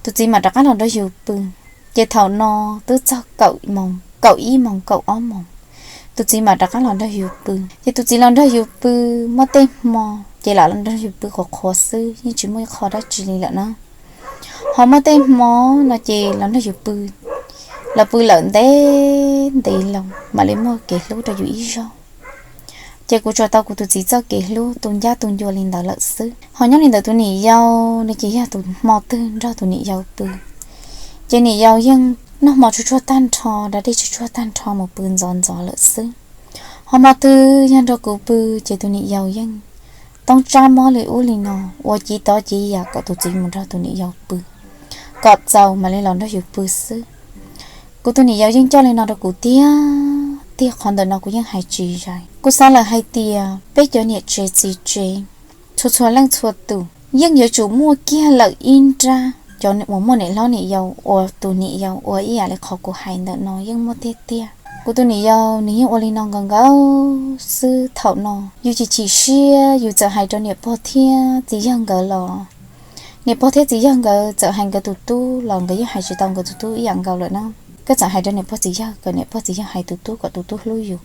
tus txiv mam rov qab los nrog yus pw. Ces thaum no twb txog kaum moos, kaum ib moos, kaum ob moos, tus txiv mam rov qab los nrog yus pw. Ces tus txiv los nrog yus pw muaj tej hmo, ces lam los nrog yus pw qhuav qhuav xwb, yeej tsis muaj ib qho dab tsi li lawm na. Ho muaj tej hmo no ces los nrog yus pw, los pw lawm ntev ntev los mam li muaj kev hlub rau yus ib zaug. Ces kuv tsuas tau kuv tus txiv txoj kev hlub tu ncab tu ncua li ntawd lawm xwb. Ho nyob li ntawd tus niam yau no ces yog tus hmo twg nrog tus niam yau pw, ces niam yau yeej noj hmo tsuag tsuag tag nrho, da dej tsuag tsuag tag nrho mus pw ntxov ntxov lawm xwb. Ho hmo twg yog nrog kuv pw, ces tus niam yau yeej toob tsab mob li ub li no, ua civ tov civ yam kom tus txiv mus nrog tus niam yau pw, kom txaus mam li los nrog yus pw xwb. Kuv tus niam yau yeej coj li no rau kuv tiag tiag, qhov ntawm no kuv yeej hais tsis zais. Kuv xav lawm hais tias peb cov niam tsev txiv tsev txhua txhua leej txhua tus yeej yuav tsum muaj kiag lawm ib nrab cov uas muaj niam hlob niam yau, uas tus niam yau ua ib yam li qhov kuv hais ntawm no yeej muaj tiag tiag. Kuv tus niam yau nws yeej ua li no nkaus nkaus xwb. Thaum no yus chim chim siab, yus txawm hais rau niam pog thiab txiv yawg nkawd los Niam pog thiab txiv yawg nkawd txawm hais nkawd tus tub los nkawd yeej hais tsis tau nkawd tus tub ib yam nkaus lawm na. Koj txawm hais rau niam pog txiv yawg kom niam pog txiv yawg hais tus tub kom tus tub hlub yus,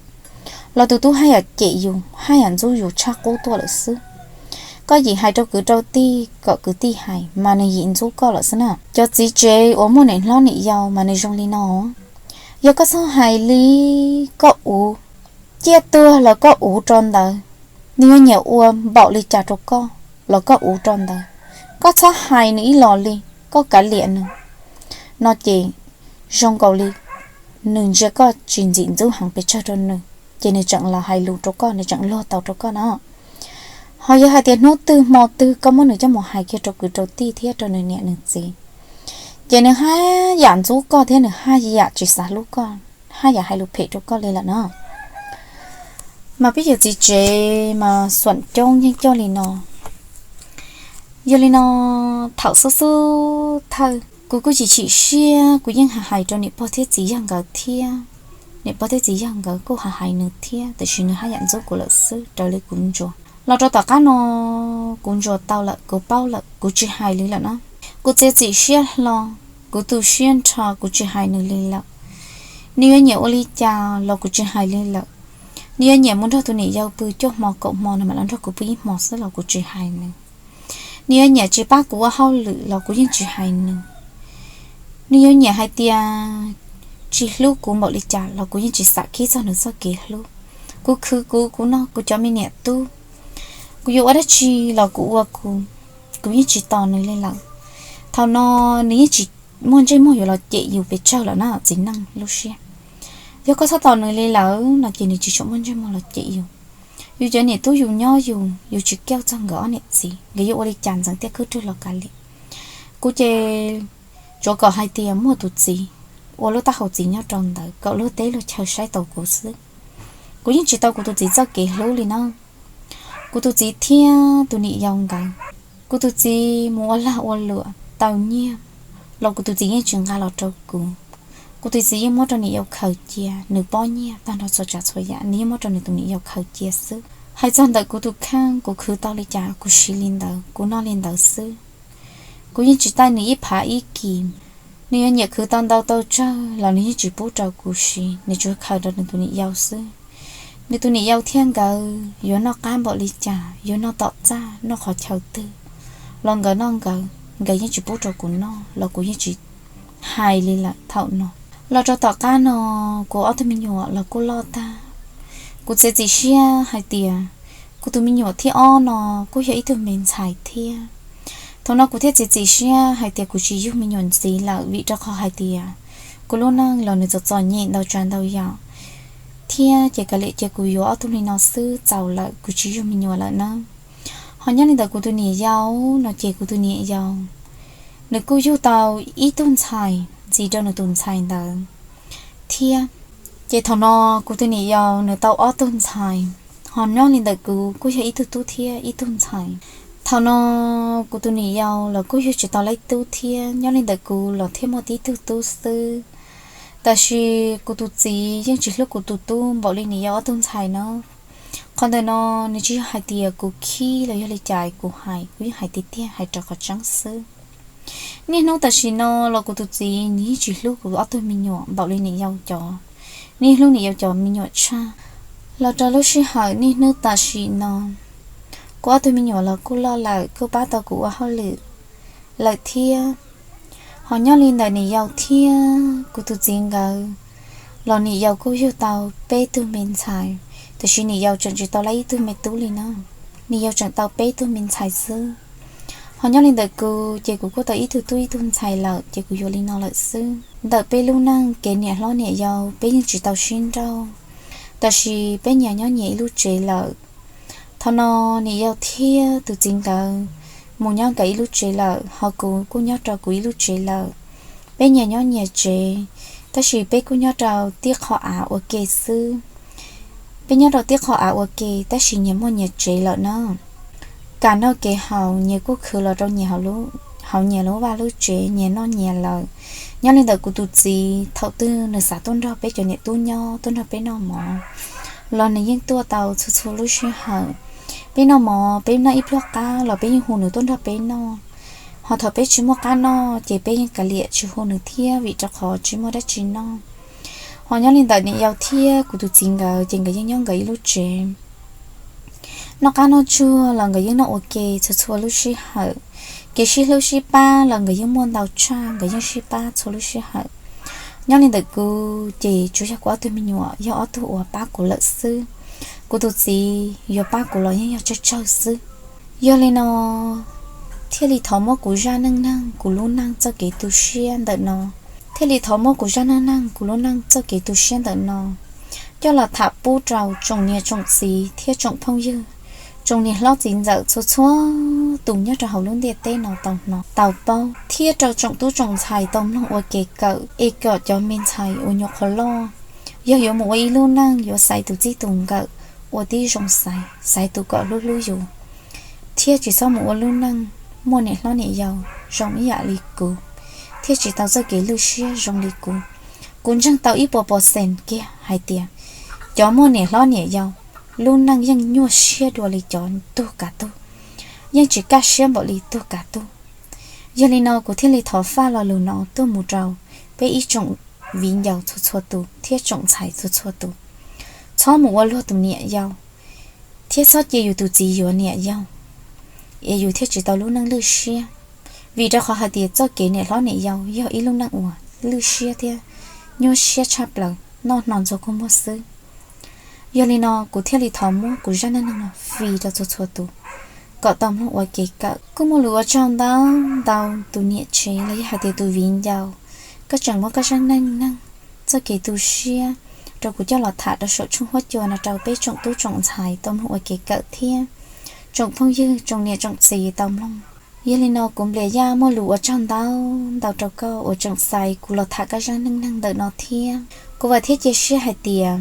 los tus tub haj yam cem yus, haj yam ntxub yus tshaj qub tuaj lawm xwb. Koj yim hais rau kwv rau tij kom kwv tij hais mas nws yim ntxub koj lawm xwb na. Cov txiv tsev uas muaj niam hlob niam yau mas nws zoo li no: yog koj txhob hais li, koj uv, ciaj tuag los koj uv rau ntawd. Nws yuav nyiam ua npaum li cas rau koj los koj uv rau ntawd. Koj txhob hais nws ib los li, koj kav liam nws. No ces zoo nkaus li nws ntsia koj tsis ntxim ntxub heev pes tsawg rau nws, ces nws tseem los hais lus rau koj, nws tseem luag tau rau koj no. Ho yog hais tias hnub twg hmo twg koj muab nws coj mus hais kiag rau kwv rau tij thiab rau nws niam nws txiv, ces nws haj yam ntxub koj thiab nws haj yam tsis xav hlub koj, haj yam hais lus phem rau koj li lawm no. Mas peb cov txiv tsev mas xuam coob yeej coj li no. Yog li no, thaum xub xub thawj kuv kuj chim chim siab, kuv yeej hais hais rau niam pog thiab txiv yawg nkawd thiab. Niam pog thiab txiv yawg nkawd kuj hais hais nws thiab, tiam sis nws haj yam ntxub kuv lawm xwb, raws li kuv ntsuas. Los rau tom qab no kuv ntsuas tau lawm, kuv paub lawm, kuv tsis hais li lawm na. Kuv txiav txim siab hlo, kuv tu siab nrho, kuv tsis hais nws li lawm. Nws yuav nyiam ua li cas los kuv tsis hais li lawm. Nws yuav nyiam mus nrog tus niam yau pw cuaj hmo kaum hmo, nws mam los nrog kuv pw ib hmo xwb los kuv tsis hais nws. Nws yuav nyiam tsis pab kuv ua hauj lwm los kuv yeej tsis hais nws. Nws yuav nyiam hais tias tsis hlub kuv npaum li cas los kuv yeej tsis xam khib txog nws txoj kev hlub. Kuv khwv kuv, kuv noj kuv cov me niam tub, kuv yuav ua dab tsi los kuv ua kuv, kuv yeej tsis tos nws li lawm. Thaum no nws yeej tsis muaj ntsej muag yuav los cem yus pes tsawg lawm na, txiv neej lub siab. Yog koj txhob tos nws li lawm no ces nws tsis tshua muaj ntsej muag los cem yus. Yus cov niam tub yus nyob yus, yus tsis kauj txog nkawd ob niam txiv, nkawd yuav ua li cas ntxeev tiaj khwb rwg los kav liam. Kuv ces tsuav kom hais tias muaj tus txiv ua lub taub hau txiv nyob rau ntawd kom luag teb luag chaw saib taus kuv xwb. Kuv yeej tsis tau kuv tus txiv txoj kev hlub li na. Kuv tus txiv thiab tus niam yau nkawd, kuv tus txiv mus ua lag ua luam tau nyiaj los kuv tus txiv yeej tsis nqa los rau kuv. Kuv tus txiv yeej muab rau niam yau khaws cia, nws pob nyiaj tag nrho txhua tsav txhua yam nws yeej muab rau nws tus niam yau khaws cia xwb. Hais txog ntawm kuv tus kheej, kuv khwv tau li cas kuv siv li ntawd, kuv noj li ntawd xwb. Kuv yeej tsis taij nws ib phav ib kis. Nws yuav nyiam khwv tau ntau tau tsawg los nws yeej tsis pub rau kuv siv, nws tsuas khaws rau nws tus niam yau xwb. Nws tus niam yau thiab nkawd yuav noj qab npaum li cas, yuav noj tom txaj noj qhov chaw twg los nkawd noj nkawd, nkawd yeej tsis pub rau kuv noj los kuv yeej tsis hais li lawm thaum no. Los rau tom qab no kuv ob tug me nyuam los kuj loj tag. Kuv txiav txim siab hais tias kuv tus me nyuam thib ob no kuj yog ib tug me ntxhais thiab. Thaum no kuv thiaj txiav txim siab hais tias kuv tsis yug me nyuam ntxiv lawm vim rau qhov hais tias kuv lub neej los nws txom txom nyem ntau tsav ntau yam thiab ces kav liam cia kuv yuav ob tug li no xwb txaus lawm, kuv tsis yug me nyuam lawm na. Ho nyob li ntawd kuv tus niam yau no ces kuv tus niam yau nws kuj yug tau ib tug ntxhais ntxiv rau nws tus ntxhais ntawd thiab. Ces thaum no kuv tus niam yau nws tau ob tug ntxhais, ho nyob li ntawm kuv kuj yog ib tug tub thiab ib tug ntxhais. Thaum no kuv tus niam yau los kuj yug tsis tau leej tub thiab, nyob li ntawm kuv los thiaj muaj tib tug tub xwb. Tab sis kuv tus txiv yeej tsis hlub kuv tus tub npaum li niam yau ob tug ntxhais no. Qhov ntawm no nws tsis yog hais tias kuv khib los yog li cas kuv hais, kuv yeej hais tiag tiag hais rau qhov tseeb xwb. Niaj hnub tam sim no los kuv tus txiv nws yeej tsis hlub kuv ob tug me nyuam npaum li niam yau cov, nws yeej hlub niam yau cov me nyuam tshaj. Los rau lub sij hawm niaj hnub tam sim no, kuv ob tug me nyuam los kuj loj lawm, kuj pab tau kuv ua hauj lwm lawm thiab. Ho nyob li ntawm niam yau thiab kuv tus txiv nkawd los niam yau kuj yug tau peb tug me ntxhais, tiam sis niam yau tseem tsis tau lawv ib tug me tub li na. Niam yau tseem tau peb tug me ntxhais xwb. Ho nyob li ntawm kuv ces kuv kuj tau ib tug tub ib tug ntxhais lawm ces kuv yuav li no lawm xwb. Ntawm peb lub neej kev niam hlob niam yau peb yeej tsis tau sib nrauj, tab sis peb nyias nyob nyias ib lub tsev lawm. Thaum no niam yau thiab tus txiv nkawd mus nyob nkawd ib lub tsev lawm, ho kuv kuj nyob rau kuv ib lub tsev lawm. Peb nyias nyob nyias tsev, tab sis peb kuj nyob rau tib qho av ua ke xwb. Peb nyob rau tib qho av ua ke tab sis nyias muaj nyias tsev lawm na. Kev noj kev haus nyias kuj khwv los rau nyias hauv nyias lub vaj lub tsev, nyias noj nyias lawm. Nyob li ntawm kuv tus txiv, thaum twg nws xav tuaj nrog peb cov niam tub nyob, tuaj nrog peb noj mov los nws yeej tuaj tau txhua txhua lub sij hawm. Peb noj mov, peb noj ib pluag qab los peb yeej hu nws tuaj nrog peb noj. Ho thaum peb tsis muaj qab noj ces peb yeej kav liam tsis hu nws thiab vim rau qhov tsis muaj dab tsi noj. Ho nyob li ntawm niam yau thiab kuv tus txiv nkawd ces nkawd yeej nyob nkawd ib lub tsev. Noj qab noj tsuag los nkawd yeej noj ua ke txhua txhua lub sij hawm. Kev sib hlub sib pab los nkawd yeej muaj ntau tshaj, nkawd yeej sib pab txhua lub sij hawm. Nyob li ntawm kuv ces tsuas yog kuv ob tug me nyuam yog ob tug uas pab kuv lawm xwb. Kuv tus txiv yuav pab kuv los yeej yog tsawg tsawg xwb. Yog li no thiaj li thov muab kuv zaj neej neeg kuv lub neej txoj kev tu siab ntawm no, thiaj li thov muab kuv zaj neej neeg kuv lub neej txoj kev tu siab ntawm no coj los tham pub rau tsoom niam tsoom txiv thiab tsoom phooj ywg, tsoom niam hlob txiv ntxawm txhua txhua tus nyob rau hauv lub ntiaj teb no tau hnov tau paub, thiab rau tsoom tub tsoom ntxhais tau mloog ua kev kawm es kom cov me ntxhais uas nyuam qhuav loj, yog yuav mus ua ib lub neej yuav xaiv tus txij tus nkawm ua tib zoo xaiv, xaiv tus kom hlub hlub yus, thiab tsis txhob mus ua lub neej muaj niam hlob niam yau zoo ib yam li kuv, thiab tsis tau txoj kev lwj siab zoo li kuv. Kuv ntseeg tau ib puas pos xees kiag hais tias cov muaj niam hlob niam yau lub neej yeej nyuaj siab dua li cov tug kav tug, yeej tsis kaj siab npaum li tug kav tug. Yog li no kuv thiaj li thov faj lo lus no tuaj mus rau peb ib tsoom viv ncaus txhua txhua tus thiab tsoom ntxhais txhua txhua tus, txhob mus ua luag tus niam yau, thiab txhob cia yus tus txiv yuav niam yau, es yus thiaj tsis tau lub neej lwj siab. Vim rau qhov hais tias txoj kev niam hlob niam yau yog ib lub neej uas lwj siab thiab nyuaj siab tshaj plaws, noj hno ntxuag kua muag xwb. Yog li no kuv thiaj li thov muab kuv zaj neej neeg no fij rau txhua txhua tus kom tau mloog ua kev kawm. Kuj muaj lus ua tsaug ntau ntau tus niam tsev los yog hais tias tus viv ncaus, koj tseem muab koj zaj neej neeg txoj kev tu siab rau kuv coj los tham rau saum tshooj huab cua no rau peb tsoom tub tsoom ntxhais tau mloog ua kev kawm thiab tsoom phooj ywg tsoom niam tsoom txiv tau mloog. Yog li no kuv Nplias Yaj muaj lus ua tsaug ntau ntau rau koj uas tseem xaiv kuv los tham koj zaj neej neeg ntawm no thiab. Kuv vam thiab cia siab hais tias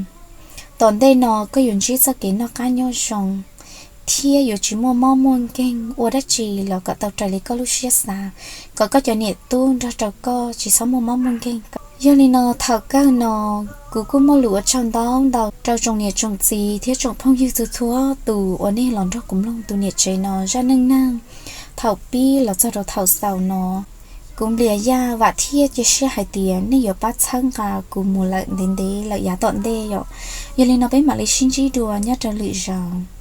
tom ntej no koj yuav ntsib txoj kev noj qab nyob zoo thiab yuav tsis muaj mob muaj nkeeg, ua dab tsi los kom tau raws li koj lub siab xav, kom koj cov niam tub nrog rau koj tsis txhob muaj mob muaj nkeeg. Yog li no thaum kawg no kuv kuj muaj lus ua tsaug ntau ntau rau tsoom niam tsoom txiv thiab tsoom phooj ywg txhua txhua tus uas nej los nrog kuv mloog tus niam tsev no zaj neej neeg thaum pib los txog rau thaum xaus no. Kuv Nplias Yaj vam thiab cia siab hais tias nej yuav pab txhawb nqa kuv mus lawm ntev ntev lawm yav tom ntej yom. Yog li no peb mam li sib ntsib dua nyob rau lwm zaus.